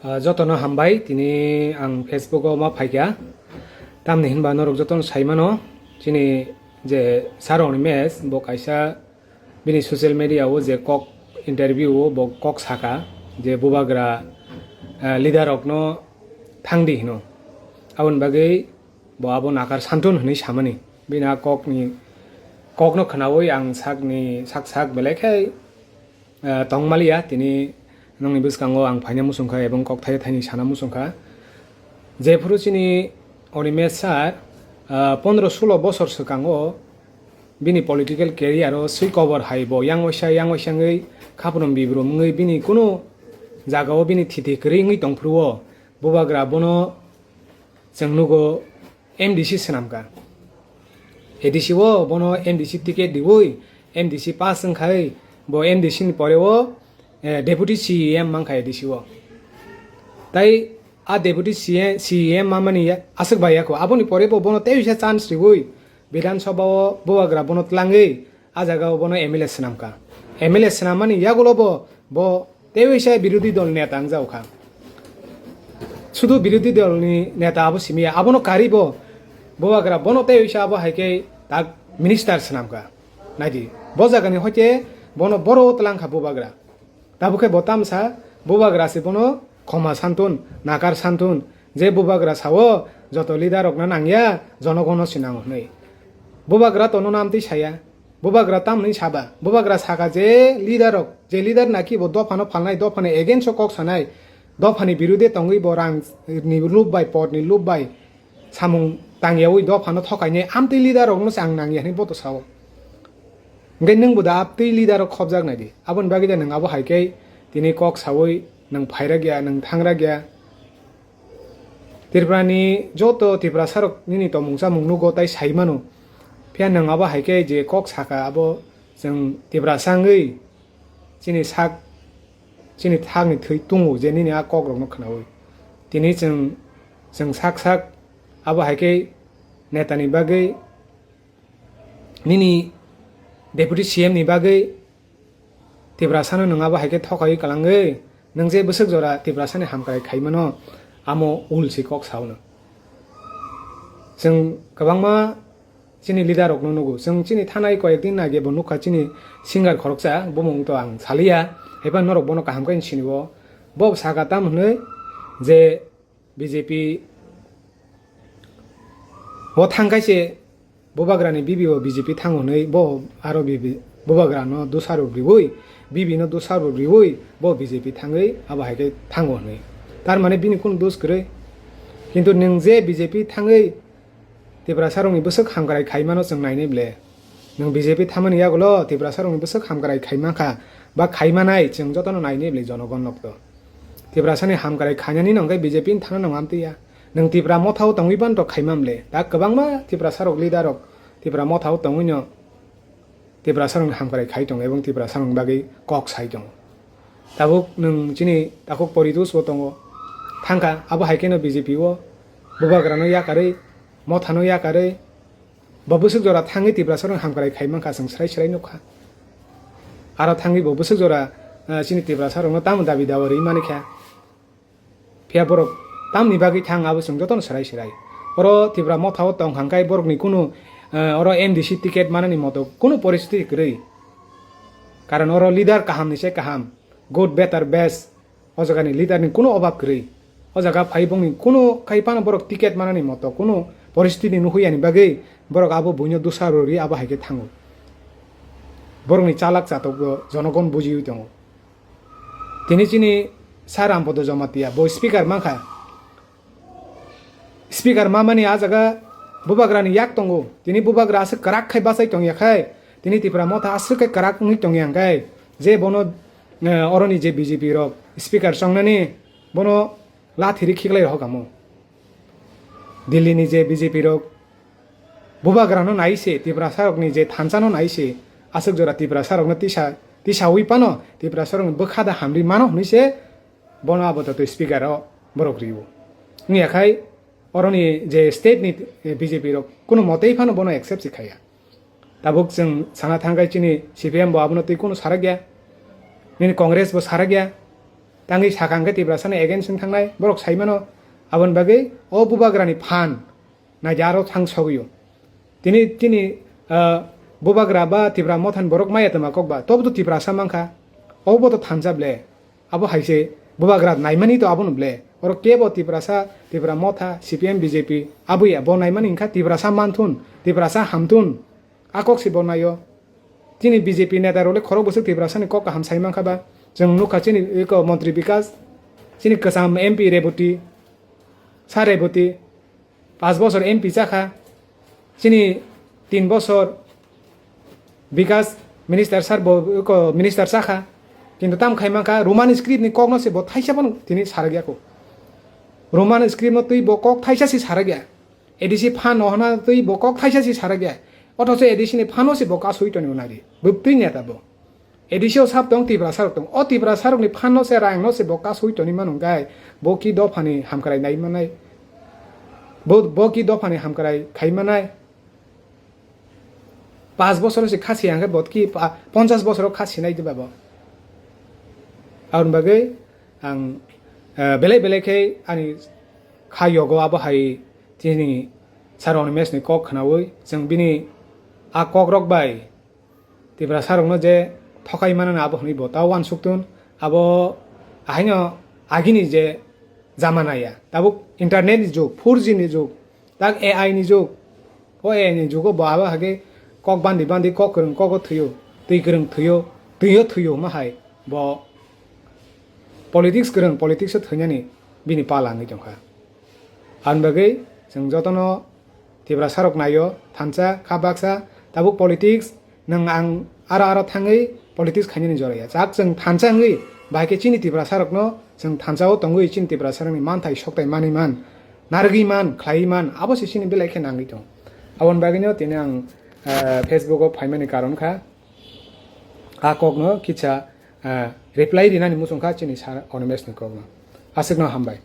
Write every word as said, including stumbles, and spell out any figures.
Ah, jotono hambai, tini ang Facebook o ma phaikha. Tamni hinba norok jotono saimano, chini je Sir Animesh, bo kaisa bini social media o je kok interview o bo kok saka, je bubagra, ah, leader rokno thangdi hino. Aboni bagwi bo abo nakar santun hwnwi samani. Bini a kokni, kokno khwnawi ang sakni sak sak belai khe, eh, tongmaliya. Tini nongni bwskango ang phaina muchungkha ebong kok thai thaini sana muchungkha. Jephuru chini Animesh sir, eh, pondro sulo bosor swkango bini political career o swi kobor hai bo yang waisa yang waisa wngwi khaprum bibrum wngwi bini kunu jagao bini thiti kwrwi wngwi tongphuru o bubagra bono chwng nugo M D C swnamkha. A D C o bono M D C ticket diwi M D C pass wngkhai bo M D C ni pore o, eh, Deputy C E M mankha A D C o. Tai a Deputy C E M, C E M mamani ya-, aswk bai yakho. Aboni pore bo bono tei bisa chance riwi Bidhan Sabha o bubagra bono tlangwi a jaga o bono M L A swnamkha. M L A swnammani yagulo bo, bo tei bisa birodhi dol neta wngjaokha. Sudu birodhi dol ni neta abo simi ya, abono kari bo bubagra bono tei bisa abo hai khe tak minister swnamkha. Naidi, bo jaga ni hoite bono boro tlangkha bubagra. Tabuk khe bo tamsa bubagra se bono khoma santun, nakar santun, je bubagra sao joto leader rokno nangya, jonogono se nango hwnwi. Bubagra tono nam twi saya, bubagra tam hwnwi saba, bubagra saka je leader rok, je leader naki bo dophano phalnai, dophani against o kok sanai, dophani birude tongwi bo rang ni lob bai, pot ni lob bai, samung tangyawi dophano thokainai amtwi leader rokno se ang nangya hwnwi boto sao. Hwnkhe nwng bo da amtwi leader rok khobjak naidi. Aboni bagwi da nwng abo hai khe tini kok sawi nwng phairak ya, nwng thangrak ya. Tripura ni joto Tiprasa rok nini tomung chamung nugo tai sai mano. Phiya nwng abo hai khe je kok saka abo chwng Tiprasa wngwi chini sak, chini thakni thwi tungo je nini a kok rokno khwnawi. Tini chwng, chwng sak sak abo hai khe netani bagwi, nini Deputy C M ni bagwi Tiprasano nwng abo hai khe thokawi kwlangwi, nwng je bwswk jora Tiprasani hamkrai khaimano, amo ul se kok sao no. Chwng kwbangma chini leader rokno nugo. Chwng chini thanai koyek din age bo nukha chini singer khoroksa, bumung to ang saliya. Haiphano norok bono kaham khe sini o. Bo saka tam hwnwi je B J P o thang khe se bubagrani bibi o B J P thango hwnwi bo aro bibi bubagrano dusarok riwi, bibino dusarok riwi bo B J P thangwi abo hai khe thango hwnwi. Tar mane bini kunu dus kwrwi. Kintu nwng je B J P thangwi Tiprasarokni bwswk hamkrai khaimano chwng nainai ble. Nwng B J P thamani yagulo Tiprasarokni bwswk hamkrai khaimankha ba khaimanai chwng jotono nainai ble jonogon nokto. Tiprasani hamkrai khainani no hwnkhe B J P ni thangna nang amtwi ya. Nwng Tipra mothao tongwi ban rok khaimam le. Da kwbangma Tiprasarok leader rok Tipra mothao tongwi no Tiprasarokni hamkrai khai tongo ebong Tiprasarokni bagwi kok sai tongo. Tabuk nwng chini takhuk Poritos bo tongo. Thangkha abo hai kheno B J P o bubagrano yakarwi, mothano yakarwi, bo bwswk jora thangwi Tiprasarokni hamkrai khai mankha chwng swrai swrai nukha. Aro thangwi bo bwswk jora, eh, chini Tiprasarokno tamo dabi dawa rwi manikha. Phiya borok tamni bagwi thang abo chwng jotono swrai swrai. Oro Tipra mothao tong hangkai borokni kunu, eh, oro M D C ticket manani moto kunu poristiti kwrwi. Karon oro leader kahamni se kaham, good, better, best. O jagani leader ni kunu obab kwrwi. O jaga phai bongni kunu khai phano borok ticket manani moto kunu poristiti nuhuyani bagwi borok abo buino dusaro ri abo hai khe thango. Borokni chalak chatok bo jonogon bujiwi tongo. Tini chini Sir Rampodo Jamatia bo speaker mankha. Speaker mamani a jaga bubagrani yak tongo. Tini bubagra aswk kwrak khai bachai tongya khai, tini Tipra motha aswk khe kwrak wngwi tongya hwnkhe, je bono, eh, oroni je B J P rok speaker chongnani bono lathi ri khiklai rohor kamo. Delhi ni je B J P rok bubagrano nai se, Tiprasa rokni je thansa no nai se, aswk jora Tiprasa rokno tisa, tisawi phano Tiprasa rokni bwkha da hamri mano hwnwi se bono abo to twi speaker o borok rio. Wngya khai oroni je state ni, eh, B J P rok kuno motei phano bono accept se khaya. Tabuk chwng sana thangkai chini C P M bo abono twi kuno sarakya, nini Congress bo sarakya. tangwi sakha hwnkhe Tiprasani against wng thangnai, borok sai mano. Aboni bagwi o bubagrani phan naidi aro thang sogwio. Tini, tini, ah, bubagra ba Tipra Mothani borok maya tongma kok ba, tobo to Tiprasa mankha, obo to thansa ble. Abo hai se bubagra naimani to abono ble. Oro kebo Tiprasa, Tipra Motha, C P M, B J P, abo ya bo naimani wngkha Tiprasa manthun, Tiprasa hamthun. A kok se bo naio. Chini B J P neta rok le khorok bwswk Tiprasani kok kaham sai mankha ba. Chwng nukha chini eko montri Bikas, chini kwcham M P Reboti, Sir Reboti, paanch bosor M P chakha, chini tin bosor Bikas minister sir bo, ko minister chakha, kintu tam khai mankha Roman script ni kok no se bo thaisa phano tini sarak ya ko. Roman script no twi bo kok thaisa se sarak ya. A D C phan no hana twi bo kok thaisa se sarak ya. Othocho A D C ni phano se bo kasui toni unari. Bwtwi neta bo. A D C o sap tong, Tiprasa rok tong. O Tiprasa rokni phan no se, rang no se bo kasui toni mano hwnkhe bo ki dophani hamkrai nai manai. Bo, bo ki dophani hamkrai khai manai. Paanch bosor se kha si hwnkhe bo ki pa-, ponchash bosor kha sinai diba bo. Aboni bagwi ang, eh, belai belai khe ani kha yogo abo hai chini Sir Animesh ni kok khnaui chwng bini a kok rok bai Tiprasa rokno je thokai mano abo hwnwi bo ta uansuk tun, abo ahaino agini je jamana ya, tabuk internet ni jug, four G ni jug, tak A I ni jug, o A I ni jugo bo abo hage kok bandi bandi kok kwrwng kogo thwiyo, twi kwrwng thwiyo, twiyo thwiyo ma hai bo politics kwrwng politics o thwinani bini pala wngwi tongkha. Aboni bagwi chwng jotono Tiprasa rok naio, thansa, kha baksa, tabuk politics, nwng ang aro aro thangwi politics khainani jora ya. Chak chwng thansa wngwi, bahai khe chini Tiprasa rokno chwng thansa o tongwi chini Tiprasa rokni manthai sokthai manwi man, narwgwi man, khlaiwi man, abo se chini belai khe nangwi tong. Aboni bagwino tini ang, eh, Facebook o phaimani karon kha, a kokno kisa, eh, reply rinani muchung kha chini Sir Animesh ni kokno. Aswkno hambai.